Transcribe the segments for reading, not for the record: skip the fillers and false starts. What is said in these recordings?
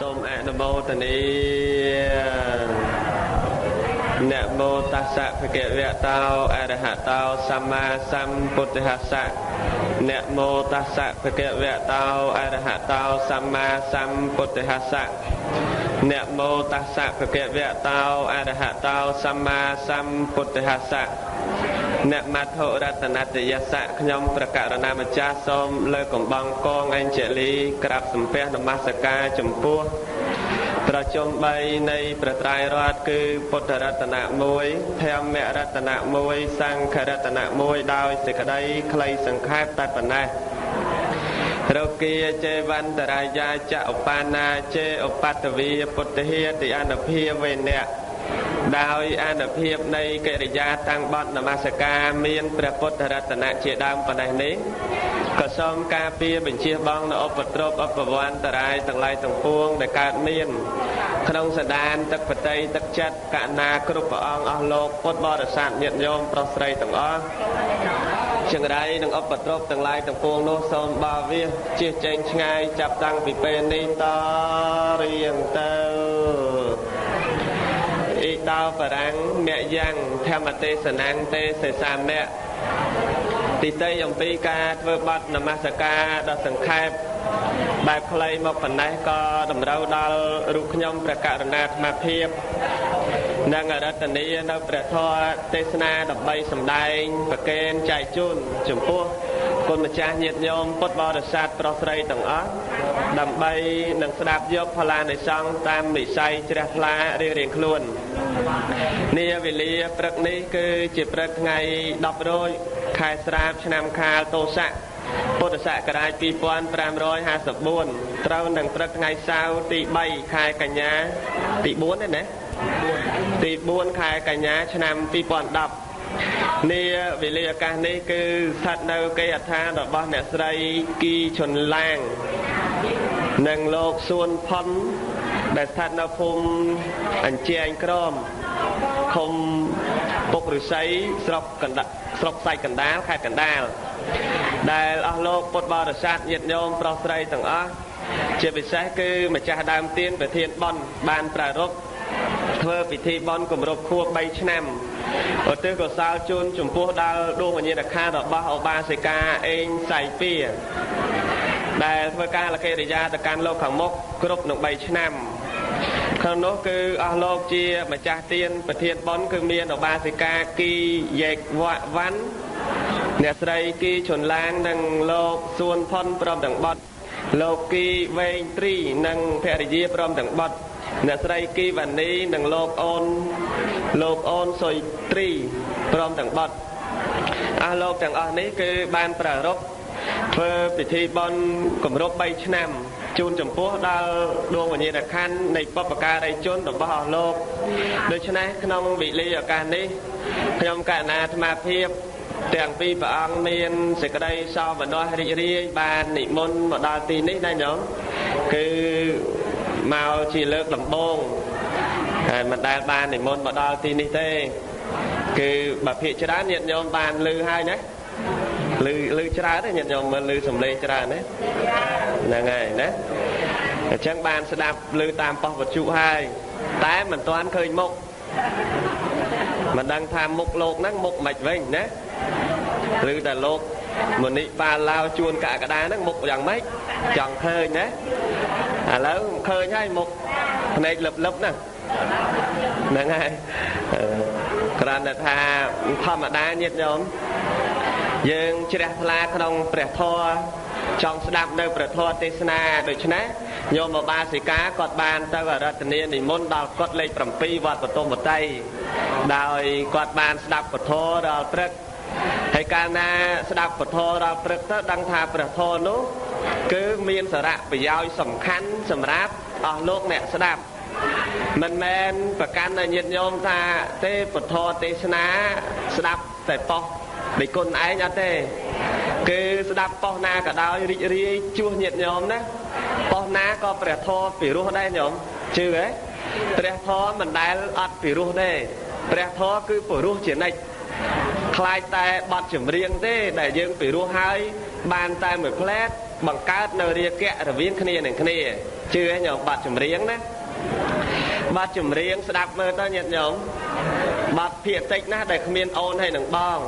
សូមអនុមោទនានមោតស្សៈភគវៈតោអរហតោសម្មាសម្ពុទ្ធស្សៈនមោតស្សៈភគវៈតោអរហតោសម្មាសម្ពុទ្ធស្សៈនមោតស្សៈភគវៈតោអរហតោសម្មាសម្ពុទ្ធស្សៈនមត្ថុរតនតយសៈខ្ញុំប្រកាសណាម្ចាស់សូមលើកកំបងកងអញ្ជលីក្រាបសំពះនមស្ការចំពោះប្រជុំ3នៃព្រះត្រៃរតន៍គឺពុទ្ធរតនៈ1ធម្មរតនៈ1សង្ឃរតនៈ1ដោយសេចក្តីខ្លីសង្ខេបតែប៉ុណ្ណេះរគាចេវន្តរាយាចឧបានាចេឧបតវីពុទ្ធហេតិអនុភាវេនៈដោយអនុភាពនៃកិរិយាតាំងបត់នមស្ការមានព្រះពុទ្ធរតនៈជាដើមប៉ុណ្ណេះនេះក៏សូមការពារបញ្ជាបងនៅឧបទ្រពឧបវន្តរាយទាំងឡាយទាំងពួងដែលកើតមានក្នុងសន្តានទឹកបតីទឹកចិត្តកណាគ្រប់ព្រះអង្គអស់លោកពុទ្ធបរិស័ទញាតិញោមប្រុសស្រីទាំងអស់ចង្រៃនិងឧបទ្រពទាំងឡាយទាំងពួងនោះសូមបាវាជៀសចេញឆ្ងាយចាប់តាំងពីពេលនេះតរៀងទៅអ៊ីតោបរាំងមយ៉ាងធម្មទេសនាងទេសសាមៈទីតីអំពីការធ្វើបទនមស្ការដ៏សង្ខេបបែបខ្លីមកប៉ុណ្ណេះក៏តម្រូវដល់រូបខ្ញុំព្រះករុណាអាត្មាភាពនិងអរតនីនៅព្រះធម៌ទេសនាដើម្បីសម្ដែងប្រគេនចែកជូនចំពោះគុណម្ចាស់ញាតិញោមពុទ្ធបរិស័ទប្រុសស្រីទាំងអស់ដើម្បីនឹងស្ដាប់យកផលានិសង្ឃតាមនិស័យជ្រះថ្លារៀងៗខ្លួននាវេលាព្រឹកនេះគឺជាព្រឹកថ្ងៃ10រោចខែស្រាបឆ្នាំខាលទោស័កពុទ្ធសករាជ2554ត្រូវនឹងព្រឹកថ្ងៃសៅរ៍ទី3ខែកញ្ញាទី4ទេណាទី4ខែកញ្ញាឆ្នាំ2010នាវេលាឱកាសនេះគឺស្ថិតនៅគេហដ្ឋានរបស់អ្នកស្រីគីឈុនឡាងនិងលោកសួនផុនដែលស្ថិតនៅភូមិអញ្ជែងក្រមឃុំពុកឫស្សីស្រុកកណ្ដាលស្រុកសាច់កណ្ដាលខេត្តកណ្ដាលដែលអស់លោកពុទ្ធបរិស័ទញាតិញោមប្រុសស្រីទាំងអស់ជាពិសេសគឺម្ចាស់ដើមទានប្រធានបុណ្យបានប្រារព្ធធ្វើពិធីបុណ្យគម្រប់ខួប3ឆ្នាំឧទ្ទិសកុសលជូនចំពោះដល់ដួងវិញ្ញាណក្ខន្ធរបស់ឧបាសិកាអេងសៃពៀដែលធ្វើការលកិរិយាទៅកាន់លោកខាងមុខគ្រប់នឹង3ឆ្នាំក្នុងនោះគឺអស់លោកជាម្ចាស់ទានប្រធានបុណ្យគឺមានឧបាសិកាគីយេកវ៉ាន់អ្នកស្រីគីឈុនឡាងនិងលោកសួនផុនព្រមទាំងបុត្រលោកគីវែងទ្រីនិងភរិយាព្រមទាំងបុត្រអ្នកស្រីគីវ៉ានីនិងលោកអូនសុយទ្រីព្រមទាំងបុត្រអស់លោកទាំងអស់នេះគឺបានប្រារព្ធធ្វើពិធីបុណ្យគម្រប់3ឆ្នាំជូនចំពោះដល់ដួងវិញ្ញាណក្ខន្ធនៃបុព្វការីជនរបស់អស់លោកដូច្នេះក្នុងវិលីឱកាសនេះខ្ញុំករុណាអាត្មាភាពទាំងពីរព្រះអង្គមានសេចក្តីសោមនស្សរីករាយបាននិមន្តមកដល់ទីនេះណាញោមគឺមកជាលើកដំបូងហើយមិនដែលបាននិមន្តមកដល់ទីនេះទេគឺបើភាកច្រើនញាតិញោមបានឮហើយណាឮច្រើនទេញាតិញោមមើលឮសំឡេងច្រើនណាហ្នឹងហើយណាអញ្ចឹងបានស្ដាប់ឮតាមប៉ុស្តិ៍វិទ្យុហើយតែមិនទាន់ឃើញមុខមិនដឹងថាមុខលោកហ្នឹងមុខមិនវិញណាឬតែលោកមនិបាលឡាវជួនកកដាហ្នឹងមុខយ៉ាងម៉េចចង់ឃើញណាឥឡូវឃើញហើយមុខភ្នែកលឹបលឹបណាហ្នឹងហើយគ្រាន់តែថាធម្មតាញាតិញោមយើងជ្រះថ្លាក្នុងព្រះធម៌ចង់ស្ដាប់នៅព្រះធម៌ទេសនាដូច្នេះញោមបាសិកាគាត់បានទៅអរតនីនិមន្តដល់កុដិលេខ7វត្តបទុមវតីដោយគាត់បានស្ដាប់ព្រះធម៌រាល់ព្រឹកហើយកាលណាស្ដាប់ព្រះធម៌រាល់ព្រឹកទៅដឹងថាព្រះធម៌នោះគឺមានសារៈប្រយោជន៍សំខាន់សម្រាប់អស់លោកអ្នកស្ដាប់មិនមែនប្រកាន់ឲ្យញាតិញោមថាទេព្រះធម៌ទេសនាស្ដាប់តែប៉ុស្តិ៍ដោយគុណឯងអត់ទេគឺស្ដាប់ប៉ុស្តិ៍ណាក៏ដោយរីករាយជួសញាតិញោមណាប៉ុស្តិ៍ណាក៏ព្រះធម៌ពិរោះដែរញោមជឿទេព្រះធម៌មិនដែលអត់ពិរោះទេព្រះធម៌គឺពិរោះជានិច្ចខ្លាចតែបទចម្រៀងទេដែលយើងពិរោះហើយបានតែមួយផ្លែត បង្កើតនៅរាគៈរវាងគ្នានឹងគ្នាជឿញោមបាត់ចម្រៀងណាបាត់ចម្រៀងស្ដាប់មើលទៅញាតិញោមបាត់ភាគតិចណាស់ដែលគ្មានអូនហើយនឹងបង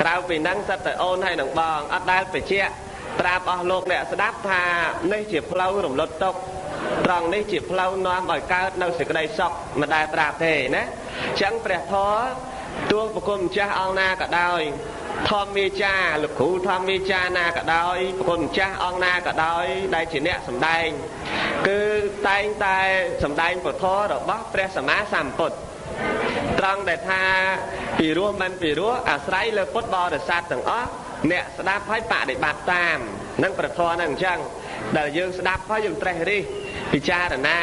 ក្រៅពីហ្នឹងសិតតែអូនហើយនឹងបងអត់ដែលបញ្ជាក់ប្រាប់អស់លោកអ្នកស្ដាប់ថានេះជាផ្លូវរំលត់ទុក្ខត្រង់នេះជាផ្លូវនាំឲ្យកើតនៅសេចក្តីសុខមិនដែលប្រាប់ទេណាអញ្ចឹងព្រះធម៌ទោះប្រគុណម្ចាស់អង្គណាក៏ដោយធម្មាចារលោកគ្រូធម្មាចារណាក៏ដោយប្រគុណម្ចាស់អង្គណាក៏ដោយដែលជាអ្នកសម្ដែងគឺតែងតែសម្ដែងពធរបស់ព្រះសម្មាសម្ពុទ្ធត្រង់ដែលថាពីរោះមិនពីរោះអាស្រ័យលើពុទ្ធបរិស័ទទាំងអស់អ្នកស្ដាប់ហើយបដិបត្តិតាមនឹងព្រះធម៌ហ្នឹងអញ្ចឹងដែលយើងស្ដាប់ហើយយើងត្រេះរិះពិចារណា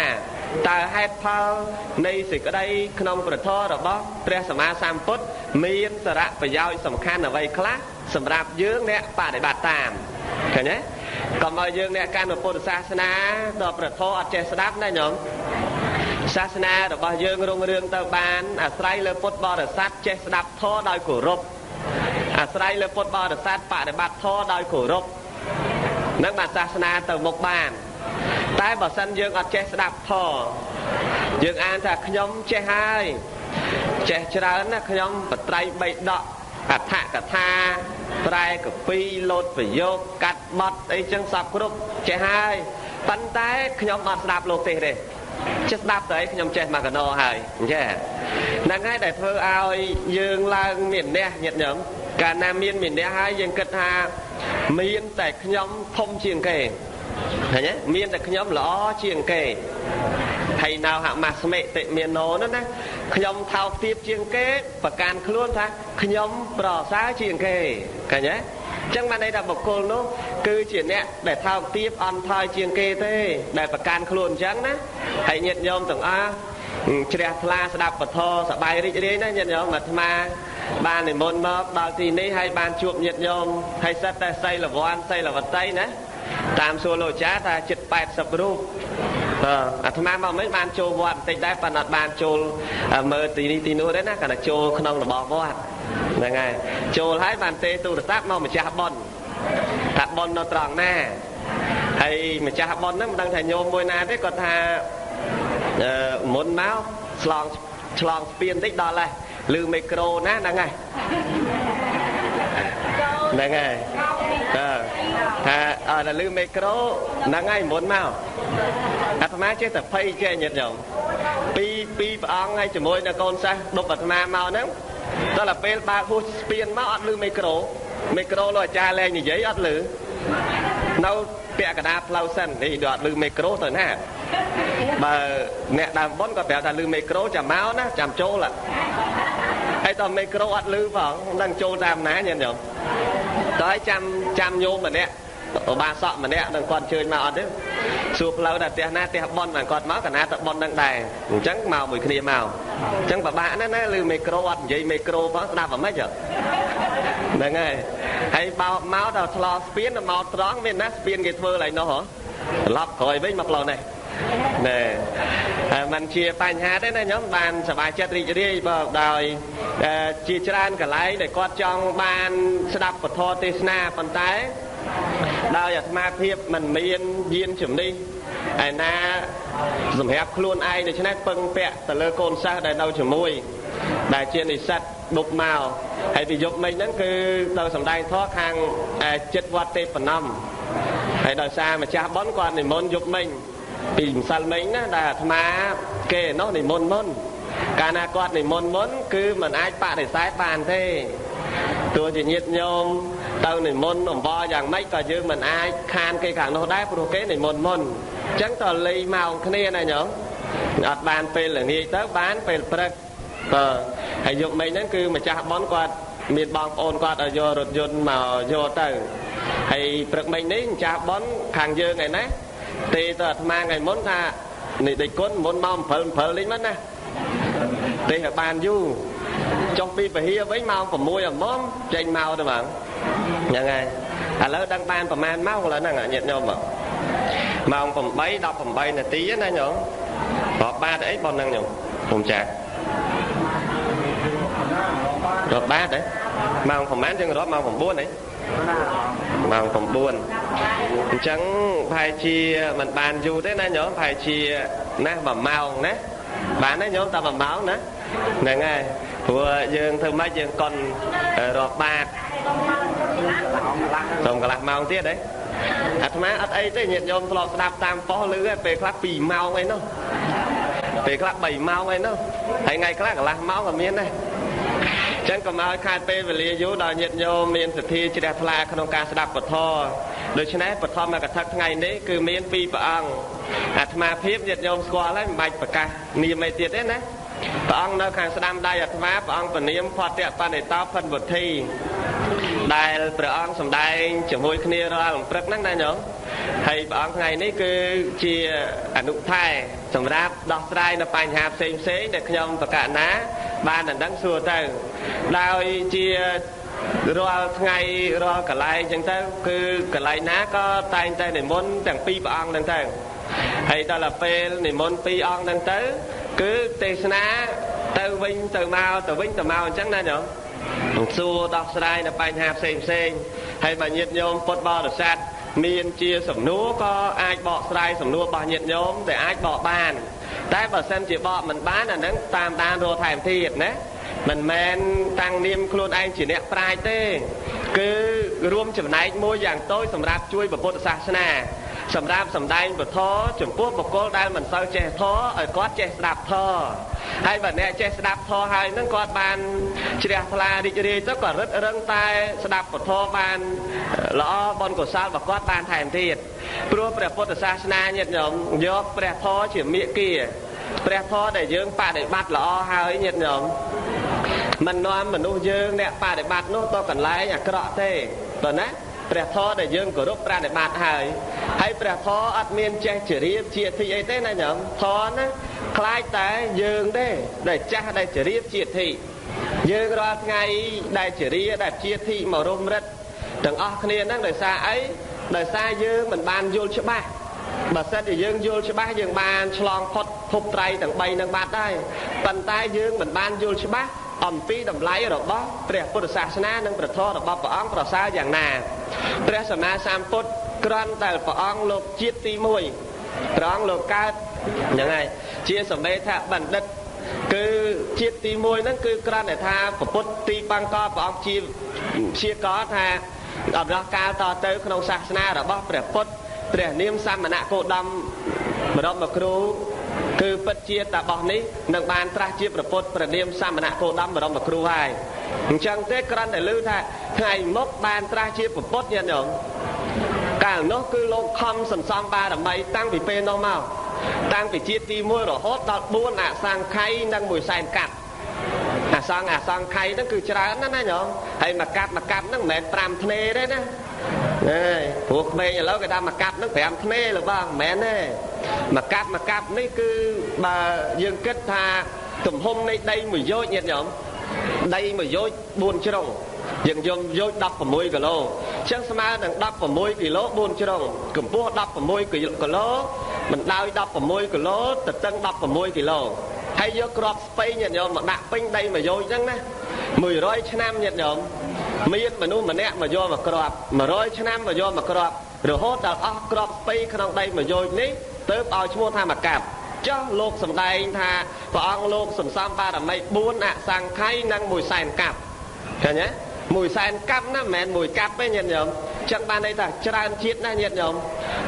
តើហេតុផលនៃសេចក្តីក្នុងព្រះធម៌របស់ព្រះសម្មាសម្ពុទ្ធមានសារៈប្រយោជន៍សំខាន់អ្វីខ្លះសម្រាប់យើងអ្នកបដិបត្តិតាមឃើញទេកុំឲ្យយើងអ្នកកាន់ពុទ្ធសាសនាដល់ព្រះធម៌អត់ចេះស្ដាប់ណាញោមសាសនារបស់យើងរុងរឿងទៅបានអាស្រ័យលើពុទ្ធបរិស័ទចេះស្ដាប់ធម៌ដោយគោរពអាស្រ័យលើពុទ្ធបរិស័ទបដិបត្តិធម៌ដោយគោរពនឹងបានសាសនាទៅមុខបានតែបើសិនយើងអត់ចេះស្ដាប់ធម៌យើងអានថាខ្ញុំចេះហើយចេះច្រើនណាខ្ញុំបត្រៃបីដកអដ្ឋកថាប្រែកពីលោតប្រយោគកាត់បត់អីចឹងសពគ្រប់ចេះហើយប៉ុន្តែខ្ញុំអត់ស្ដាប់លោកទេទេចេះស្ដាប់ទៅអីខ្ញុំចេះមកកណោហើយអញ្ចឹងហ្នឹងហើយដែលធ្វើឲ្យយើងឡើងមានអ្នកញាតិញោមកាលណាមានអ្នកហើយយើងគិតថាមានតែខ្ញុំធំជាងគេឃើញទេមានតែខ្ញុំល្អជាងគេហើយណៅហមាស្មិតិមានណោនោះណាខ្ញុំថោកទាបជាងគេប្រកាន់ខ្លួនថាខ្ញុំប្រសើរជាងគេឃើញទេអញ្ចឹងបានន័យថាបុគ្គលនោះគឺជាអ្នកដែលថោកទាបអន់ថយជាងគេទេដែលប្រកាន់ខ្លួនអញ្ចឹងណាហើយញាតិញោមទាំងអស់ជ្រះថ្លាស្ដាប់ពធសប្បាយរីករាយណាញាតិញោមអាត្មាបាននិមន្តមកដល់ទីនេះហើយបានជួបញាតិញោមហើយសិតតែសីលវ័នសីលវតីណាតាមសួរលោកចាថាជិត80រូបអាត្មាមកមិនបានចូលវត្តបន្តិចដែរប៉ុន្តែអត់បានចូលមើលទីនេះទីនោះទេណាគាត់តែចូលក្នុងរបស់វត្តហ្នឹងហើយចូលហើយបានទេទូរស័ព្ទមកម្ចាស់ប៉ុនថាប៉ុននៅត្រង់ណាហើយម្ចាស់ប៉ុនហ្នឹងមិនដឹងថាញោមមួយណាទេគាត់ថាមុនមកឆ្លងស្ពានតិចដល់ហើយឮមីក្រូណាហ្នឹងហើយហ្នឹងហើយថាអត់ឮមីក្រូហ្នឹងហើយមុនមកអាត្មាចេះតែភ័យចេះញាតិញោមពីរព្រះអង្គហើយជាមួយនឹងកូនសិស្សដប់អាត្មាមកហ្នឹងដល់តែពេលបើកហួសស្ពានមកអត់ឮមីក្រូលោកអាចារ្យលែងនិយាយអត់ឮនៅពាក់កណ្ដាលផ្លូវសិននេះដល់អត់ឮមីក្រូទៅណាបើអ្នកដើមបុនក៏ប្រាប់ថាឮមីក្រូចាំមកណាចាំចូលហើយដល់មីក្រូអត់ឮផងមិនដឹងចូលតាមណាញាតិញោមតើឲ្យចាំញោមម្នាក់ឧបាសកម្នាក់នឹងគាត់អញ្ជើញមកអត់ទេសួរផ្លូវដល់ផ្ទះណាផ្ទះប៉ុនបានគាត់មកកណាទៅប៉ុននឹងដែរអញ្ចឹងមកមួយគ្នាមកអញ្ចឹងពិបាកណាស់ណាឮមីក្រូអត់និយាយមីក្រូផងស្ដាប់អាម៉េចហ្នឹងហើយហើយបោកមកដល់ឆ្លងស្ពានមកត្រង់មានណាស្ពានគេធ្វើឡើងនោះហ៎ត្រឡប់ក្រោយវិញមកផ្លូវនេះណែហើយมันជាបញ្ហាទេណាញោមបានសប្បាយចិត្តរីករាយបើដោយជាច្រើនកន្លែងដែលគាត់ចង់បានស្ដាប់ពធទេសនាប៉ុន្តែដោយអាត្មាភាពមិនមានយានជំនិះឯណាសម្រាប់ខ្លួនឯងដូច្នេះពឹងពាក់ទៅលើកូនសិស្សដែលនៅជាមួយដែលជានិស្សិតដប់មកហើយពីយប់មិញហ្នឹងគឺទៅសម្ដែងធម៌ខាងចិត្តវត្តទេពណមហើយដោយសារម្ចាស់បុណ្យគាត់និមន្តយប់មិញពីម្សិលមិញណាដែលអាត្មាគេនោះនិមន្តមុនកាលណាគាត់និមន្តមុនគឺមិនអាចបដិសេធបានទេទោះជាញាតិញោមទៅនិមន្តអង្វរយ៉ាងម៉េចក៏យើងមិនអាចខានគេខាងនោះដែរព្រោះគេនិមន្តមុនអញ្ចឹងតលីម៉ោងគ្នាណាញោមអត់បានពេលល្ងាចទៅបានពេលព្រឹកបើហើយយប់មិញហ្នឹងគឺម្ចាស់បុណ្យគាត់មានបងប្អូនគាត់ឲ្យយករថយន្តមកយកទៅហើយព្រឹកមិញនេះម្ចាស់បុណ្យខាងយើងឯណាទេទៅអាត្មាថ្ងៃមុនថានេះដេចគុណមុនម៉ោង7 7នេះមិនណាទេឲ្យបានយូរចុះពីពហិវិញម៉ោង6អមចេញមកទៅហ្មងហ្នឹងហើយឥឡូវដឹងបានប្រហែលម៉ោងឥឡូវហ្នឹងញាតិញោមម៉ោង8:18នាទីណាញោមរាប់បាតអីប៉ុណ្ណឹងញោមខ្ញុំចារាប់បាតទេម៉ោងប្រហែលយើងរាប់ម៉ោង9អី ម៉ោង9អញ្ចឹងប្រហែលជាមិនបានយូរទេណាញោមប្រហែលជាណា1ម៉ោងណាបានទេញោមតែ1ម៉ោងណាហ្នឹងហើយព្រោះយើងធ្វើម៉េចយើងកុនរាប់បាតសូមកន្លះម៉ោងទៀតហ៎អាត្មាអត់អីទេញាតិញោមធ្លាប់ស្ដាប់តាមប៉ុស្តិ៍ឮពេលខ្លះ2ម៉ោងអីនោះពេលខ្លះ3ម៉ោងអីនោះហើយថ្ងៃខ្លះកន្លះម៉ោងក៏មានដែរចឹងកុំឲ្យខាតពេលវេលាយូរដល់ញាតិញោមមានសទ្ធាជ្រះថ្លាក្នុងការស្ដាប់ពធដូច្នេះបឋមកថាថ្ងៃនេះគឺមានពីរព្រះអង្គអាត្មាភាពញាតិញោមស្គាល់ហើយមិនបាច់ប្រកាសនាមអីទៀតទេណាព្រះអង្គនៅខាងស្ដាំដៃអាត្មាព្រះអង្គពនាមផតៈបណ្ឌិតោផិនវុធីដែលព្រះអង្គសម្ដែងជាមួយគ្នារាល់ព្រឹកហ្នឹងណាញោមហើយព្រះអង្គថ្ងៃនេះគឺជាអនុថែសម្រាប់ដោះស្រាយនៅបញ្ហាផ្សេងផ្សេងដែលខ្ញុំប្រកាសណាបានដណ្ដឹងសួរទៅដោយជារាល់ថ្ងៃរាល់កន្លែងអញ្ចឹងទៅគឺកន្លែងណាក៏តែងតែនិមន្តទាំងពីរព្រះអង្គហ្នឹងទៅហើយដល់ពេលនិមន្តពីរអង្គហ្នឹងទៅគឺទេសនាទៅវិញទៅមកទៅវិញទៅមកអញ្ចឹងណាញោមសួរដោះស្រាយនៅបញ្ហាផ្សេងផ្សេងហើយបើញាតិញោមពុទ្ធបរិស័ទមានជាសំណួរក៏អាចបកស្រាយសំណួររបស់ញាតិញោមតែអាចបកបានតែបើសិនជាបកមិនបានអាហ្នឹងតាមដានរកថែមទៀតណាមិនមែនតាំងនាមខ្លួនឯងជាអ្នកប្រាជ្ញទេគឺរួមចំណែកមួយយ៉ាងតូចសម្រាប់ជួយពុទ្ធសាសនាសម្រាប់សម្ដែងពធចំពោះបុគ្គលដែលមិនសូវចេះធម៌ឲ្យគាត់ចេះស្ដាប់ធម៌ហើយបើអ្នកចេះស្ដាប់ធម៌ហើយនឹងគាត់បានជ្រះថ្លារីករាយទៅក៏រឹតរឹងតែស្ដាប់ពធបានល្អបុណ្យកុសលរបស់គាត់បានថែមទៀតព្រោះព្រះពុទ្ធសាសនាញាតិញោមយកព្រះធម៌ជាមាគ៌ាព្រះធម៌ដែលយើងបដិបត្តិល្អហើយញាតិញោមមិននាំមនុស្សយើងអ្នកបដិបត្តិនោះទៅកន្លែងអាក្រក់ទេតើណាព្រះធម៌ដែលយើងគោរពប្រតិបត្តិហើយហើយព្រះធម៌អត់មានចេះជារៀបជាធិអីទេណាញោមធម៌ណាខ្លាចតែយើងទេដែលចាស់ដែលជារៀបជាធិយើងរាល់ថ្ងៃដែលជារាដែលជាធិមករំរិតទាំងអស់គ្នាហ្នឹងដោយសារអីដោយសារយើងមិនបានយល់ច្បាស់បើសិនជាយើងយល់ច្បាស់យើងបានឆ្លងផុតភពត្រៃទាំង3នឹងបាត់ដែរប៉ុន្តែយើងមិនបានយល់ច្បាស់អំពីតម្លៃរបស់ព្រះពុទ្ធសាសនានិងព្រះធម៌របស់ព្រះអង្គប្រសើរយ៉ាងណាព្រះសម្មាសម្ពុទ្ធគ្រាន់តែព្រះអង្គលោកជាតិទី1ព្រះអង្គលោកកើតហ្នឹងហើយជាសមេថបណ្ឌិតគឺជាតិទី1ហ្នឹងគឺគ្រាន់តែថាពុទ្ធទីបង្កព្រះអង្គជាព្យាករថាអំណោះកាលតទៅក្នុងសាសនារបស់ព្រះពុទ្ធព្រះនាមសមណៈគោតមបរមគ្រូគឺពិតជាតាបោះនេះនឹងបានត្រាស់ជាព្រះពុទ្ធព្រះនាមសមណៈគោតមបរមគ្រូហើយអញ្ចឹងទេគ្រាន់តែឮថាថ្ងៃមុខបានត្រាស់ជាព្រះពុទ្ធញាតិញោមកាលនោះគឺលោកខំសន្សំបារមីតាំងពីពេលនោះមកតាំងពីជាតិទី1រហូតដល់4អសង្ខ័យនិង1សែនកាត់អសង្ខ័យហ្នឹងគឺច្រើនណាស់ណាញោមហើយមួយកាប់ហ្នឹងមិនមែន5ធ្នេទេណាអើយព្រោះក្មេងឥឡូវគេថាមួយកាប់ហ្នឹង5ធ្នេលោកបងមិនមែនទេមួយកាប់នេះគឺបើយើងគិតថាទំហំនៃដីមួយយោជញាតិញោមដីមួយយោជ4ជ្រុងយើងយកយោជ16គីឡូអញ្ចឹងស្មើនឹង16គីឡូ4ជ្រុងកម្ពស់16គីឡូបណ្ដោយ16គីឡូទទឹង16គីឡូហើយយកគ្រាប់ស្ពៃញាតិញោមមកដាក់ពេញដីមួយយោជហ្នឹងណា100ឆ្នាំញាតិញោមមានមនុស្សម្នាក់មកយកមកគ្រាប់100ឆ្នាំមកយកមកគ្រាប់រហូតដល់អស់គ្រាប់ស្ពៃក្នុងដីមួយយោជនេះទើបឲ្យឈ្មោះថាមកកាប់ចុះលោកសម្ដែងថាព្រះអង្គលោកសន្សំបារមី4អសង្ខ័យនិង1សែនកាប់ឃើញទេ1សែនកាប់ណាមិនមែនមួយកាប់ទេញាតិញោមចឹងបានន័យថាច្រើនជាតិណាស់ញាតិញោម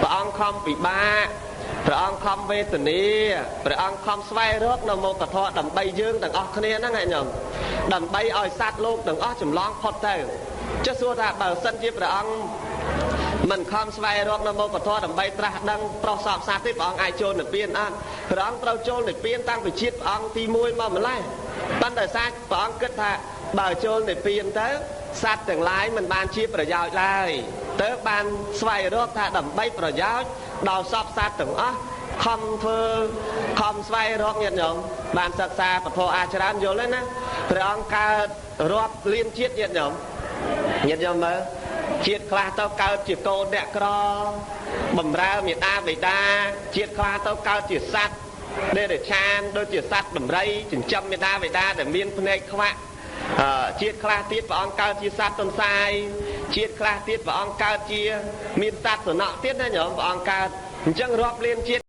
ព្រះអង្គខំពិបាកព្រះអង្គខំវេទនាព្រះអង្គខំស្វែងរកនៅមុខធម៌ដើម្បីយើងទាំងអស់គ្នាហ្នឹងឯងញោមដើម្បីឲ្យសត្វលោកទាំងអស់ចម្លងផុតទៅចុះសួរថាបើសិនជាព្រះអង្គមិនខំស្វែងរកនៅមុខធម៌ដើម្បីត្រាស់ដឹងប្រោះសពសត្វទេព្រះអង្គអាចចូលនិព្វានអត់ព្រះអង្គត្រូវចូលនិព្វានតាំងពីជាតិព្រះអង្គទី1មកម្ល៉េះប៉ុន្តែសារព្រះអង្គគិតថាបើចូលនិព្វានទៅសត្វទាំងឡាយមិនបានជាប្រយោជន៍ឡើយទៅបានស្វែងរកថាដើម្បីប្រយោជន៍ដល់សពសត្វទាំងអស់ខំធ្វើខំស្វែងរកញាតិញោមបានសិក្សាពធអាច្រើនយល់ទេណាព្រះអង្គកើតរាប់លានជាតិញាតិញោមញាតិញោមមើលជាតិខ្លះទៅកើតជាកូនអ្នកក្របំរើមេដាបិតាជាតិខ្លះទៅកើតជាសត្វដេរឆានដូចជាសត្វដំរីចិញ្ចឹមមេដាបិតាដែលមានភ្នែកខ្វាក់ ជាតិខ្លះទៀតព្រះអង្គកើតជាសត្វទន្សាយជាតិខ្លះទៀតព្រះអង្គកើតជាមានសត្វសំណក់ទៀតណាញោមព្រះអង្គកើតអញ្ចឹងរាប់លានជាតិ។